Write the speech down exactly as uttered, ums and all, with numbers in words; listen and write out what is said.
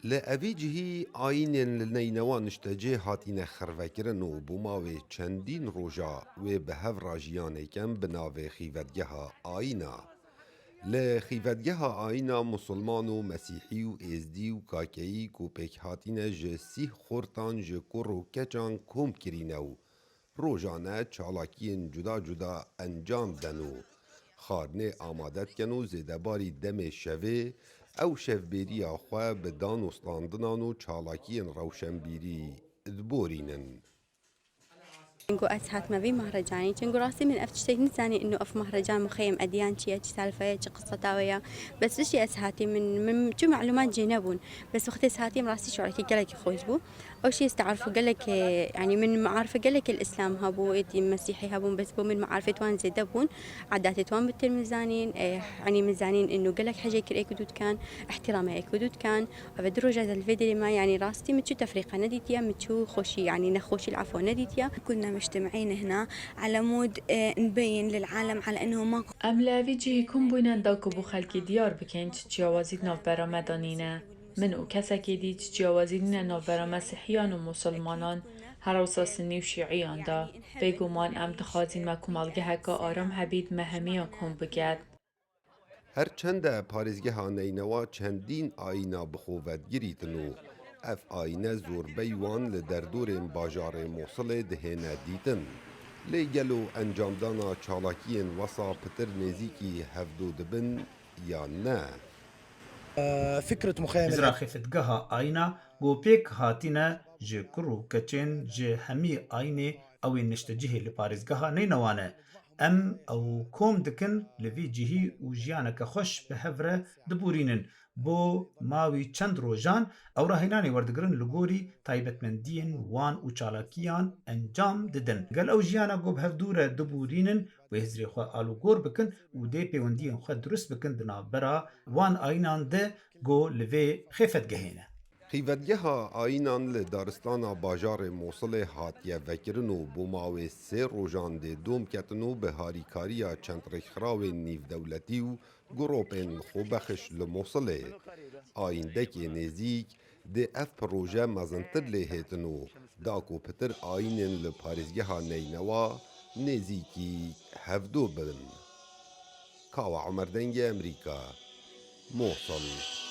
Li evî cihî ayînên li Neynewa niştecê hatîne xirvekirin û bo mawê çendîn roja wê bi hev re jiyanê kin bi navê Xîvetgeha Ayîna. Li Xîvetgeha Ayîna Musulman û Mesîhî û Êzdî û Kakeyî ku pêk hatîne ji sîh xortan ji kur û keçan kom kirîne û rojane çalakiyên cuda cuda encam den û xwarinê amade dikin û zêdebarî demê şevê ew şevbêriya xwe bi dan û standinan û çalakiyên rewşenbîrî diborînin. Çunku ez hatime vî mehrecanî, çunku rastî min ev tiştek nizanî, inu ev mehrecan muxeyem ediyan çi ye, çi selfe ye, çi qiseta we ye. Bes tiştî ez hatî min, min çi melumat jê nebûn. Bes wextê ez hatîm rastî şurekî gelekî xweş bû. Ew şî ez tearifû gelek, e, yanî min mearifê gelekê li Îslam hebû, êdî Mesîhî hebûn, bes bo min mearifê wan zêde bûn. Edatê wan bitir min zanîn, e, yanî min zanîn inu gelek hejê kir êk û du dikan, ihtirame êk û du dikan. Ev du roja ez li vê derê me, yanî rastî min çi tefrîqe nedîtiye, min çi xweşî, yanî nexweşî li efo nedîtiye. كنا مجتمعين هنا على مود، آه، نبين للعالم على إنه ماكو. Em li evî cihî kom bûyne da ku bo xelkî diyar bikin çi çiyawazî di navbera me de nîne. Min û kesekê dî çi çiyawazî nîne navbera Mesîhiyan û Musulmanan, herewsa Sinnî û Şîiyan de. Bêguman em dixwazîn me komelgeheke aram hebît me hemiyan kom biket. Her çende parêzgeha Neynewa çendîn ayîna bi xwe vedigirîtin û ev ayîne zorbey wan li derdorên bajarê Mosilê dihêne dîtin. Lê gelo encamdana çalakiyên wesa pitir nêzîkî hevdo dibin yan ne? فكرة مخيم Hizra xêfetgeha ayîna ku pêk hatîne ji kur û keçên ji hemî ayînê ew ên niştecihê li parêzgeha Neynewa ne. Em ew kom dikin li vî cihî û jiyaneke xweş bi hev re diborînin. Bo mawî çend rojan ew rahênanê werdigirin li gorî taybetmendiyên wan û çalakiyan encam didin. Gel ew jiyana ku bi hevdû re diborînin wê hizrê xwe alûgor bikin û dê pêwendiyên xwe dirust bikin di navbera wan ayînan de ku li vê xêfetgehê ne. Xîvetgeha ayînan li daristana bajarê Mosilê hatiye vekirin û bo mawê sê rojan dê dom ketin û bi harîkariya çend rêkxirawên nîvdewletî û gropên xwebexş li Mosilê, ayîndekê nêzîk dê ev proje mezintir lê hêtin û da ku pitir ayînên li parêzgeha Neynewa nêzîkî hevdo bin. Kawa Omer, Dengê Emerîka, Mosil.